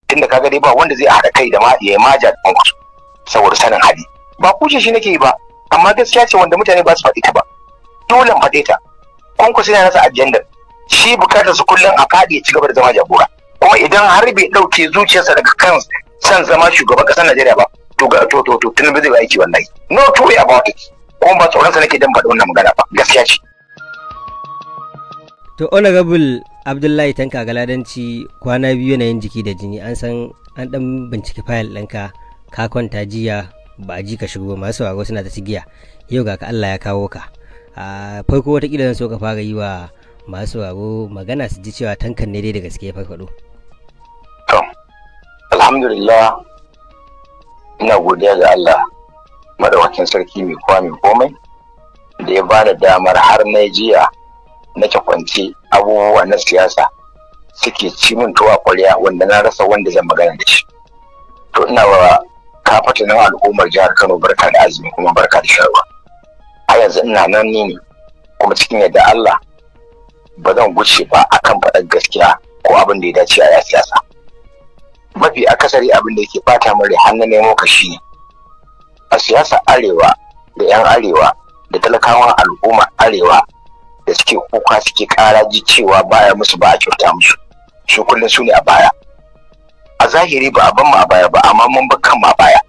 Tunda kaga dai ba wanda zai haɗa kai da ma ya maja da Kwankwaso saboda sanin hali. Ba kushe shi nake yi ba, amma gaskiya ce wanda mutane ba su faɗi ta ba. Dole in faɗe ta. Kwankwaso yana nasa ajandar. Shi bukatar su kullum a faɗi ya ci gaba da zama jagora. Kuma idan har bai ɗauke zuciyarsa daga kan san zama shugaban ƙasar Najeriya ba, to ga to to to Tinubu zai aiki wallahi. No two way about it. Kuma ba tsoron sa nake dan faɗi wannan magana ba, gaskiya ce. To Honorable Abdullahi Tanka Galadanci, kwana biyu yanayin jiki da jini, an san an dan binciki fayil ɗinka, ka kwanta jiya ba a ji ka shigo, masu sauraro suna ta cigiya, yau ga ka Allah ya kawo ka. A farko watakila zan so ka fara yi wa masu sauraro magana su ji cewa tankan ne dai da gaske ya farfaɗo. To, alhamdulillah, ina godiya ga Allah madawakin sarki mai kowa mai komai da ya bani damar har na jiya nake kwance abubuwa na siyasa suke ci min tuwa kwarya wanda na rasa wanda zan magana da shi. To ina wa kafatanin al'ummar jihar Kano barka da azumi kuma barka da sharwa. A yanzu ina nan ne kuma cikin yadda Allah ba zan guce ba akan faɗar gaskiya ko abin da ya dace a siyasa. Mafi akasari abin da yake bata min rai har na nemo ka shi a siyasa arewa da 'yan arewa da talakawan al'umma arewa da suke kuka suke kara ji cewa baya musu ba a kyauta musu, su kullum su ne a baya. A zahiri ba a ban mu a baya ba, amma mun ba kan mu a baya.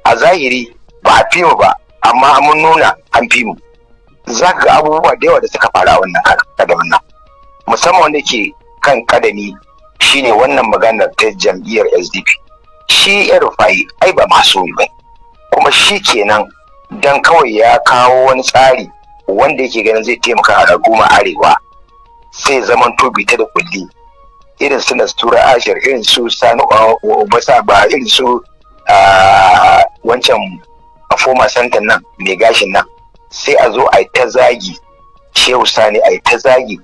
A zahiri ba a fi mu ba, amma mun nuna an fi mu. Za ka ga abubuwa da yawa da suka faru a wannan kadamin nan, musamman wanda ke kan kadami shine wannan maganar ta jam'iyyar SDP. Shi ya Rufai ai ba masu ba, kuma shi kenan dan kawai ya kawo wani tsari wanda yake ganin zai taimaka a al'umma arewa, sai zaman tobi ta da kulli irin su Nastura Ashir, irin su Sani Obasa, ba irin su wancan former santan nan mai gashin nan, sai a zo a yi ta zagi Shehu Sani, a yi ta zagi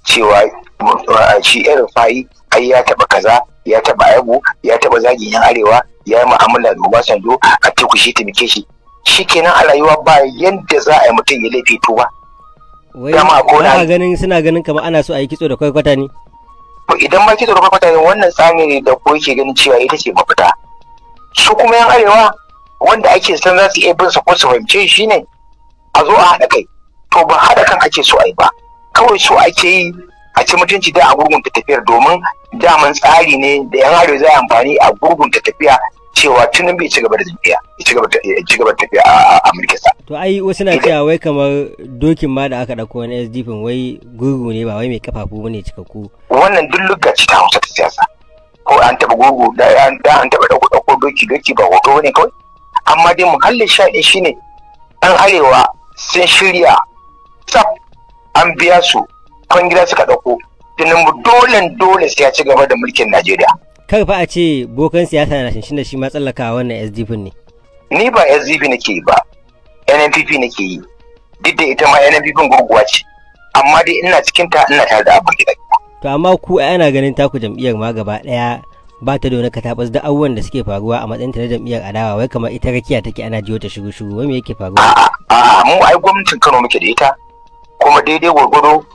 cewa shi irin fayi ai ya taba kaza, ya taba aibu, ya taba zagin yan arewa, ya yi mu'amala da Obasanjo, a teku shi taimake shi. Shikenan a rayuwa ba yadda za a yi mutum ya laifi tuba. Wai ba ganin suna ganin kamar ana so a yi kitso da kwaikwata ne? To idan ma kitso da kwaikwata ne, wannan tsami ne da ko yake ganin cewa ita ce mafita. Su kuma yan arewa wanda ake san za su iya bin sa ko su fahimce shi ne a zo a haɗa kai. To ba haɗa kan ake so a yi ba, kawai so ake yi a ci mutunci da a gurgunta tafiyar, domin daman tsari ne da yan arewa za a amfani a gurgunta tafiya cewa tunan bai ci gaba da tafiya, ya ci gaba da tafiya a mulkinsa. To ai wasu na cewa wai kamar dokin ma da aka ɗauko wani SDP wai gurgu ne, ba wai mai kafafu bane cikakku. Wannan duk lugga ce ta Hausa ta siyasa. Ko an taɓa gurgu da an taɓa ɗauko doki, doki ba hoto bane kawai. Amma dai muhallin shaɗin shine ɗan arewa sun shirya tsaf, an biya su kwangila suka ɗauko. Tinubu dole dole sai ya ci gaba da mulkin Najeriya. Kar fa a ce bokan siyasa na shinshin da shi ma tsallaka wannan SDP ne. Ni ba SDP nake yi ba, NNPP nake yi. Duk da ita ma NNPP gurguwa ce, amma dai ina cikin ta, ina tare da abin gida. To amma ku ana ganin taku jam'iyyar ma gaba ɗaya ba ta da wani katabas da abubuwan da suke faruwa a matsayin ta na jam'iyyar adawa, wai kamar ita rakiya take ana jiyo ta shigo shigo, wai me yake faruwa? A'a, mu ai gwamnatin Kano muke da ita, kuma daidai gwargwado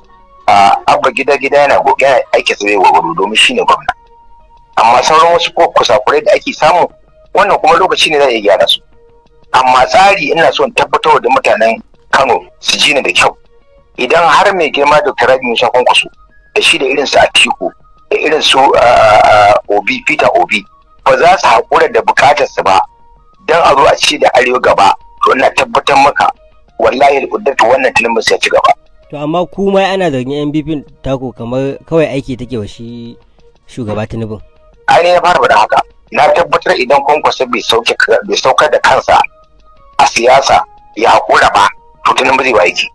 Abba Gida Gida yana aiki tsaye gwargwado domin shine gwamna. Amma sauran wasu kusakurai da ake samu wannan kuma lokaci ne za a iya gyara su. Amma tsari ina son tabbatar da mutanen Kano su ji ni da kyau. Idan har mai girma Dr. Rabi Musa Kwankwaso da shi da irin su Atiku da irin su Obi, Peter Obi, ba za su haƙura da buƙatar su ba dan a zo a ci da arewa gaba, to ina tabbatar maka wallahi da wannan tunanin sai ya ci gaba. To amma kuma ana zargin NPP tako kamar kawai aiki take wa shi shugaba Tinubu. Ai ne na fara faɗa haka. Na tabbatar idan Kwankwaso bai saukar da kansa a siyasa ya haƙura ba, to Tinubu zai ba aiki.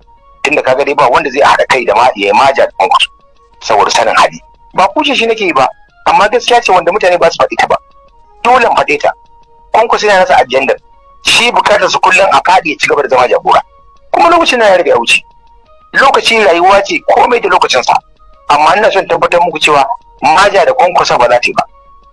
Tunda kaga dai ba wanda zai haɗa kai da ma ya maja da Kwankwaso saboda sanin hali. Ba kushe shi nake yi ba, amma gaskiya ce wanda mutane ba su faɗi ta ba. Dole in faɗe ta. Kwankwaso yana nasa ajandar. Shi bukatar su kullum a faɗi ya ci gaba da zama jagora. Kuma lokacin na ya riga ya wuce. Lokacin rayuwa ce, komai da lokacinsa. Amma ina son tabbatar muku cewa maja da Kwankwaso ba za ta yi ba.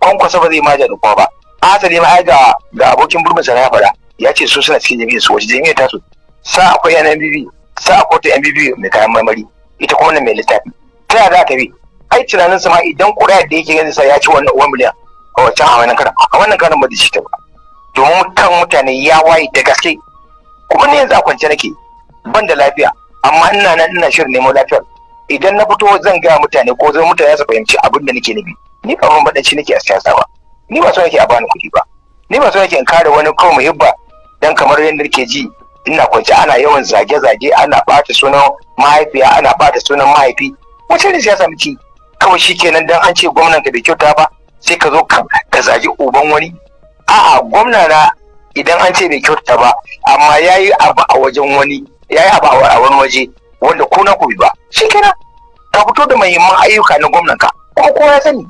Kwankwaso ba zai maja da kowa ba. Asali ma ai ga abokin burmin sa ya faɗa, ya ce su suna cikin jami'ar su, wace jami'ar ta su? Sa akwai NNPP, sa akwai ta NPP mai kayan marmari, ita kuma wannan mai littafi. Ta yaya za ta bi? Ai tunanin sa ma idan ƙuri'ar da yake ganin sa ya ci wannan 1 miliyan, A wancan a wannan karan, a wannan karan ba zai ci ta ba, domin kan mutane ya waye da gaske. Kuma ni yanzu a kwance nake, ban da lafiya, amma ina nan ina shirin nemo lafiyar. Idan na fito zan gaya mutane ko zan mutane su fahimci abin da nake nufi. Ni ba ban baɗanci nake a siyasa ba, ni ba so nake a bani kuɗi ba, ni ba so nake in kare wani kawai muhibba. Dan kamar yadda nake ji ina kwance ana yawan zage-zage, ana ɓata sunan mahaifiya, ana ɓata sunan mahaifi. Wace ne siyasa muke? Kawai shikenan dan an ce gwamnan ka bai kyauta ba sai ka zo ka zagi uban wani. A'a, gwamna na idan an ce bai kyauta ba, amma yayi abu a wajen wani, yayi abu a wani waje wanda ko na ku bi ba, shikenan ka fito da muhimman ayyuka na gwamnan ka, kuma kowa ya sani.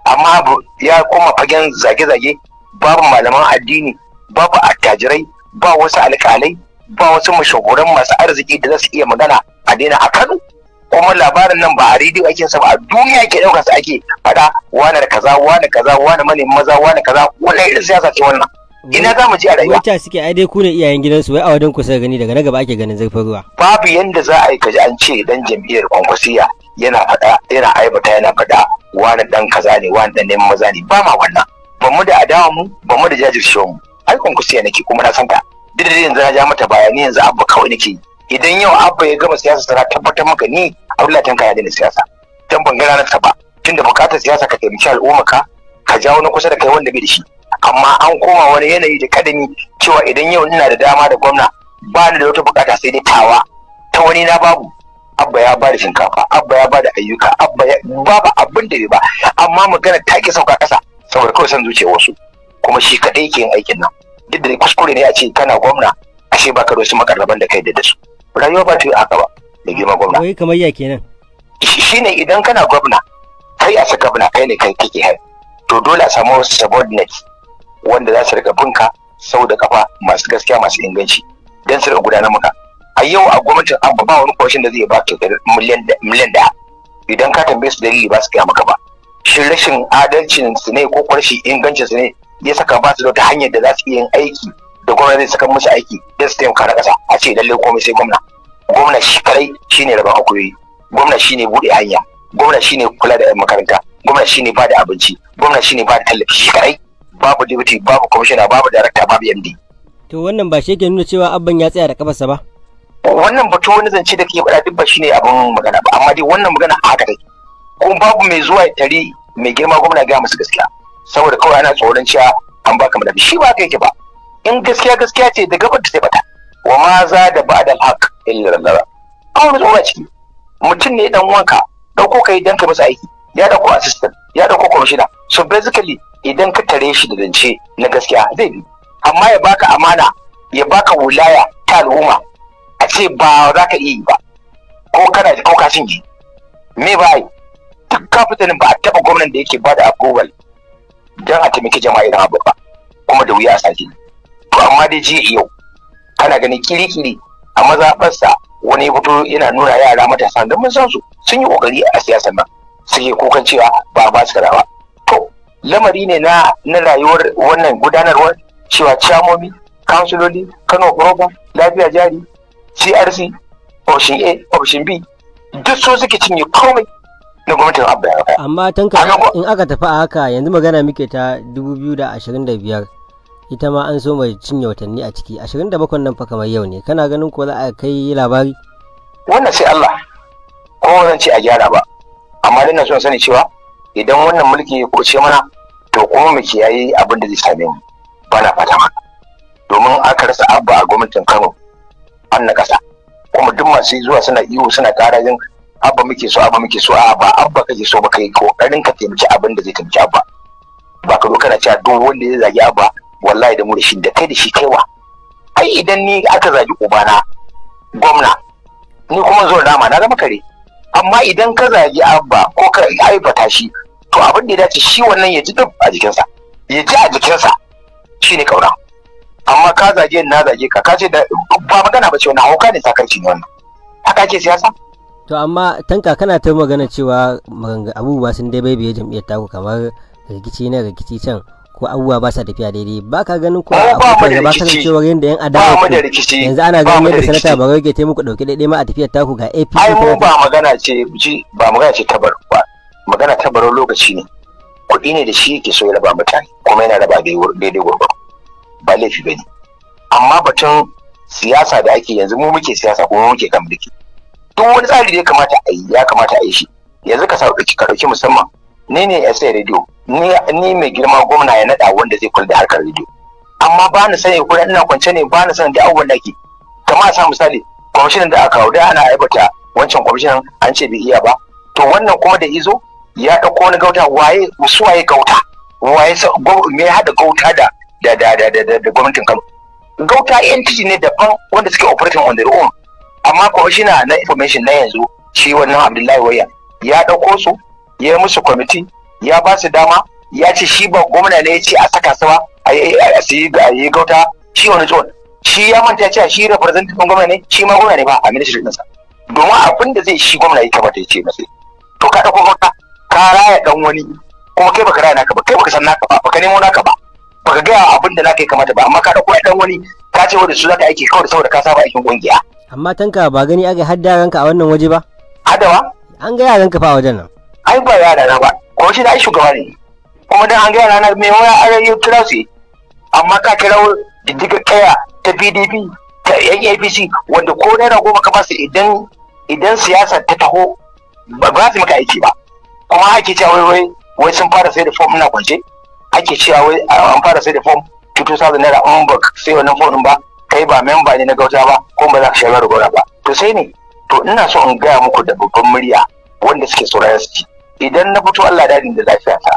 Amma ya koma fagen zage-zage, babu malaman addini, babu attajirai, ba wasu alƙalai, ba wasu mashahuran masu arziki da za su iya magana a daina a Kano. Kuma labarin nan ba a rediyo ake sa ba, a duniya ke ɗaukar sa ake faɗa, wane da kaza, wane kaza, wane mane maza, wane kaza. Wannan irin siyasa ce wannan? Ina za mu je a rayuwa? Wacce suke ai dai ku ne iyayen gidansu, wai a wajen ku suka gani, daga na gaba ake ganin zurfin ruwa. Babu yanda za a yi kaji an ce dan jam'iyyar Kwankwasiya yana faɗa, yana aibata, yana faɗa wani dan kaza ne, wani dan neman maza ne. Ba ma wannan, ba mu da adawa mu, ba mu da jajircewa mu. Ai Kwankwasiya nake kuma na san ta, duk da yanzu na ja mata baya. Ni yanzu Abba kawai nake. Idan yau Abba ya gama siyasa, sana tabbatar maka ni Abdullahi Tanka ya daina siyasa, dan ban ga ranar ta ba. Tunda bukatar siyasa ka taimaki al'umma, ka jawo na kusa da kai wanda bai da shi. Amma an koma wani yanayi da kadami cewa idan yau ina da dama da gwamna, ba ni da wata bukata sai dai tawa, ta wani na babu. Abba ya ba da shinkafa, Abba ya ba da ayyuka, Abba ya babu abin da bai ba, amma magana ta ki sauka kasa saboda kawai son zuciya wasu. Kuma shi kadai yake yin aikin nan. Duk da kuskure ne a ce kana gwamna ashe baka da wasu makarraban da kai da su. Rayuwa ba ta yi haka ba da girma gwamna. Wai kamar ya kenan? Shine idan kana gwamna, kai a gwamna, kai ne kai kake hai, to dole a samu wasu subordinates wanda za su rika binka sau da kafa, masu gaskiya, masu inganci, don su rika gudanar maka. A yau a gwamnatin Abba ba wani kwashin da zai ba ka miliyan 1. Idan ka tambaye su dalili, ba su gaya maka ba. Shin rashin adalcin su ne ko rashin ingancin su ne ya saka ba su da wata hanyar da za su iya yin aiki da gwamnati zai saka musu aiki don su taimaka na ƙasa? A ce lallai komai sai gwamna, gwamna shi kadai shine rabon akuyoyi, gwamna shine buɗe hanya, gwamna shine kula da 'yan makaranta, gwamna shine ba da abinci, gwamna shine ba da tallafi, shi kadai, babu deputy, babu commissioner, babu director, babu MD. To wannan ba shi ke nuna cewa Abban ya tsaya da kafarsa ba? Wannan batu, wani zance da kake faɗa, duk ba shine abin magana ba, amma dai wannan magana haka take. Kuma babu mai zuwa ya tari mai girma gwamna ga musu gaskiya, saboda kawai ana tsoron cewa an baka madafi. Shi ba haka yake ba. In gaskiya gaskiya ce, da gabar ta sai bata. Wa ma za da ba'da al-haq illa Allah. Kawai tsoro ciki. Mutum ne dan wanka, dauko kai dan ka masa aiki. Ya dauko assistant, ya dauko commissioner. So basically idan ka tare shi da zance na gaskiya zai bi. Amma ya baka amana, ya baka wilaya ta al'umma, a ce ba za ka iya yi ba, ko kana ko ka cinye me ba yi. Duk kafitanin ba a taba gwamnan da yake bada approval don a taimaki jama'a irin abu ba, kuma da wuya a sake. To amma dai jiya yau kana ganin kiri-kiri a mazaɓarsa wani ya fito yana nuna yara matasa, don mun san su sun yi kokari a siyasar nan, suke kukan cewa ba ba su ba. To lamari ne na rayuwar wannan gudanarwar, cewa ciyamomi, kansuloli, Kano Proper, Lafiya Jari, CRC, option A, option B, duk su suke cinye komai na gwamnatin Abba ya. Amma Tanka, in aka tafi a haka, yanzu magana muke ta 2025, ita ma an so mai cinye watanni a ciki, 27 nan fa kamar yau ne. Kana ganin ko za a kai labari? Wannan sai Allah. Ko zan ce a gyara ba, amma dai na son sani cewa idan wannan mulki ya kuce mana, to kuma mu kiyaye abin da zai same mu. Ba na fata haka, domin aka rasa Abba a gwamnatin Kano an na kasa. Kuma duk masu zuwa suna iyo suna kara yin Abba muke so, Abba muke so, a ba Abba kake so ba. Kai kokarin ka taimaki abin da zai taimaki Abba, ba ka zo kana cewa duk wanda ya zagi Abba, wallahi da mu da shi, da kai da shi kaiwa. Ai idan ni aka zagi ubana gwamna, ni kuma zo rama, na zama kare. Amma idan ka zagi Abba ko ka aibata shi, to abin da ya dace shi wannan ya ji duk a jikinsa, ya ji a jikinsa shine kauna. Amma ka zage ni, na zage ka, ka ce da ba magana ba ce, wannan hauka ne, sakarci ne wannan. Haka ake siyasa? To amma Tanka, kana ta magana cewa abubuwa sun dai baibaye jam'iyyar taku, kamar rikici na rikici can, ko abubuwa ba sa tafiya daidai. Ba ka ganin ko akwai gaba kasancewar yadda yan adawa ku yanzu ana ganin yadda sanata Barau ke taimako dauke daidai ma a tafiyar taku ga APC? Ai mu ba magana ce ba magana ce ta ba, magana ta Barau lokaci ne. Kuɗi ne da shi yake so ya raba mutane, kuma yana raba daidai gurgurdu, ba laifi ba ne. Amma batun siyasa da ake yanzu, mu muke siyasa kuma muke kan mulki. Duk wani tsari da ya kamata a yi, ya kamata a yi shi. Yanzu ka sauki ka ɗauki musamman ni ne SA radio, ni mai girma gwamna ya naɗa wanda zai kula da harkar radio, amma ba ni sani ko ina kwance ne, ba ni sani da abubuwan da ake. Kamar a sa misali kwamishinan da aka kawo, da ana aibata wancan kwamishinan an ce bai iya ba, to wannan kuma da izo ya ɗauko wani gauta. Waye su waye gauta? Waye me ya haɗa gauta da gwamnatin Kano? Gauta entity ne daban wanda suke operating on their own. Amma kwamishina na information na yanzu, shi wannan Abdullahi Waya, ya ɗauko su, ya yi musu kwamiti, ya ba su dama, ya ce shi ba gwamna ne ya ce a saka su ba a yi gauta shi wani tsohon. Shi ya manta cewa shi representative gwamna ne, shi ma gwamna ne ba a ministry ɗinsa, domin abin da zai shi gwamna ya kamata ya ce masa. To ka ɗauko gauta ka raya ɗan wani, kuma kai baka raya naka ba, kai baka san naka ba, baka nemo naka ba, baka gaya abin da naka ya kamata ba, amma ka ɗauko ɗan wani ka ce wanda su zaka aiki kawai saboda ka saba aikin ƙungiya. Amma Tanka, ba gani aka hadda yaranka a wannan waje ba? Hadawa? An ga yaranka fa a wajen nan. Ai ba yara na ba, ko shi da ai shugaba ne. Kuma dan an ga yara na, me waya an yi kira su, amma ka kira diddiga kaya ta PDP ta yan APC, wanda ko naira 10 ka basu, idan siyasa ta taho ba za su maka aiki ba. Kuma ake cewa wai sun fara sai da form, ina kwance. Ake cewa wai an fara sai da form 2000 naira, in ba sai wannan form ba kai ba memba ne na gauta ba, ko ba za ka shiga da gauta ba. To sai ne, to ina so in gaya muku da babban murya wanda suke sauraron su ji, idan na fito Allah dadin da lafiya ta,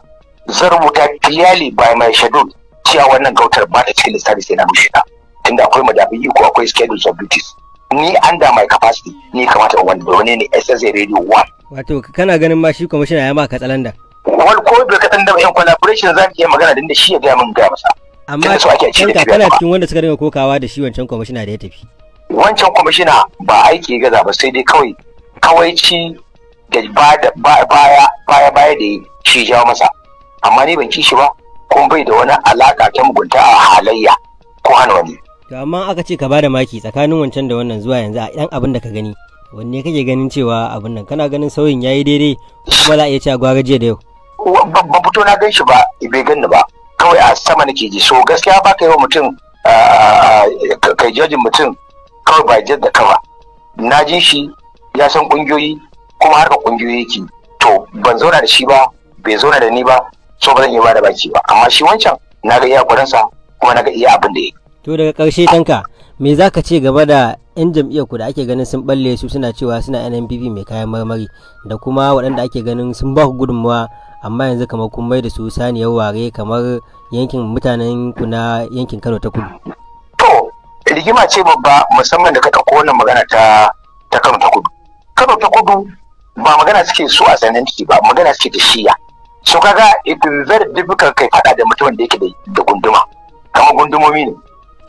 zan rubuta clearly by my schedule cewa wannan gautar ba ta cikin lissafi, sai na rushe ta, tunda akwai madafin iko, akwai schedules of duties. Ni under my capacity ni kamata in wanda wani ne SSA Radio 1. Wato kana ganin ma shi kwamishina ya ma katsalanda? Wal ko bai katsalanda ba, in collaboration za mu iya magana din da shi, ya gaya min, gaya masa. Amma Tanka, kana cikin wanda suka dinga kokawa da shi wancan kwamishina da ya tafi. Wancan kwamishina ba aiki ya gaza ba, sai dai kawai kawaici da baya baya baya da shi jawo masa. Amma ni ban ci shi ba, kuma bai da wani alaka ta mugunta a halayya ko hana wani. To amma aka ce ka bada maki tsakanin wancan da wannan zuwa yanzu, a ɗan abin da ka gani, wanne kake ganin cewa abin nan, kana ganin sauyin yayi daidai, kuma za a iya cewa gwara jiya da yau? Ban fito na gan shi ba, bai gan ni ba, kawai a sama nake ji. So gaskiya ba ka yi wa mutum, kai judging mutum kawai ba jadda da kawa. Na ji shi ya san kungiyoyi, kuma harka kungiyoyi yake. To ban zauna da shi ba, bai zauna da ni ba, so ba zan iya bada baki ba. Amma shi wancan na ga iya kwaransa, kuma na ga iya abin da yake. To daga ƙarshe Tanka, me za ka ce game da 'yan jam'iyyar ku da ake ganin sun balle, su suna cewa suna NNPP mai kayan marmari, da kuma waɗanda ake ganin sun ba ku gudunmawa amma yanzu kamar kun mai da su saniyar ware, kamar yankin mutanen ku na yankin Kano ta Kudu? To rigima ce babba, musamman da ka ɗauko wannan magana ta Kano ta Kudu. Kano ta Kudu ba magana suke su a sananci ba, magana suke da shiya. So kaga it is very difficult kai faɗa da mutumin da yake da gunduma. Kamar gundumomi ne,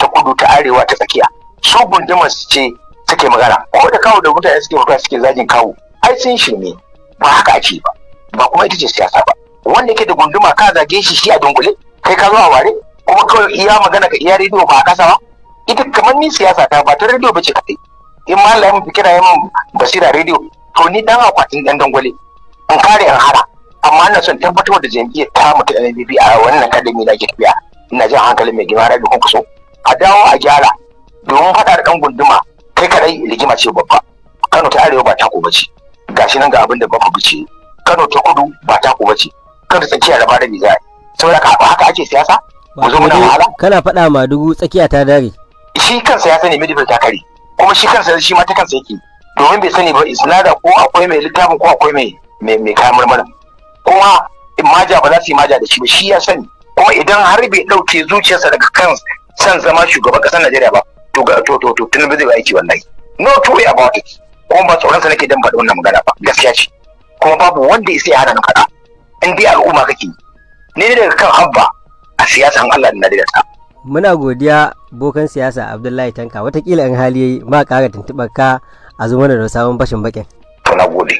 ta kudu, ta arewa, ta tsakiya. Su gundumar su ce suke magana. Ko da kawo da mutane suke fitowa suke zagin kawo, ai sun shirme, ba haka ake ba, ba kuma ita ce siyasa ba. Wanda yake da gunduma ka zage shi, shi a dunkule, kai ka zo a ware, kuma kawai iya magana ka iya rediyo ba a kasa ba. Ita kamar ni siyasa ta ba ta rediyo ba ce kaɗai. In ma Allah ya mun fikira, ya mun basira rediyo, to ni dan akwatin dan dangwale in kare in hara. Amma ina son tabbatar da jam'iyyar ta mutu NNPP a wannan kadami da ake tafiya. Ina jan hankalin mai girma Rabi Kwankwaso a dawo a gyara, domin faɗa da ɗan gunduma kai kadai rigima ce babba. Kano ta Arewa ba tako bace, gashi nan ga abin da baku bice. Kano ta Kudu ba tako bace, Kano tsakiya da ba da za. Saboda haka ake siyasa ku zo muna wahala. Kana faɗa ma dugu tsakiya ta dare. Shi kansa ya sani midfield ta kare, kuma shi kansa shi ma ta kansa yake, domin bai sani ba isnada ko akwai mai littafin ko akwai mai kayan marmarin, kuma maja ba za su yi maja da shi ba, shi ya sani. Kuma idan har bai ɗauke zuciyarsa daga kan san zama shugaban ƙasar Najeriya ba, to ga to Tinubu zai aiki wallahi, no two way about it. Kuma ba tsoron sa nake dan faɗi wannan magana ba, gaskiya ce, kuma babu wanda ya sai ya hana ni faɗa in dai al'umma kake. Ni daga kan Abba a siyasan Allah da Najeriya ta. Muna godiya, bokan siyasa Abdullahi Tanka. Watakila in hali yayi ma ƙara tuntuɓar ka a zo mana da sabon fashin bakin. To na gode.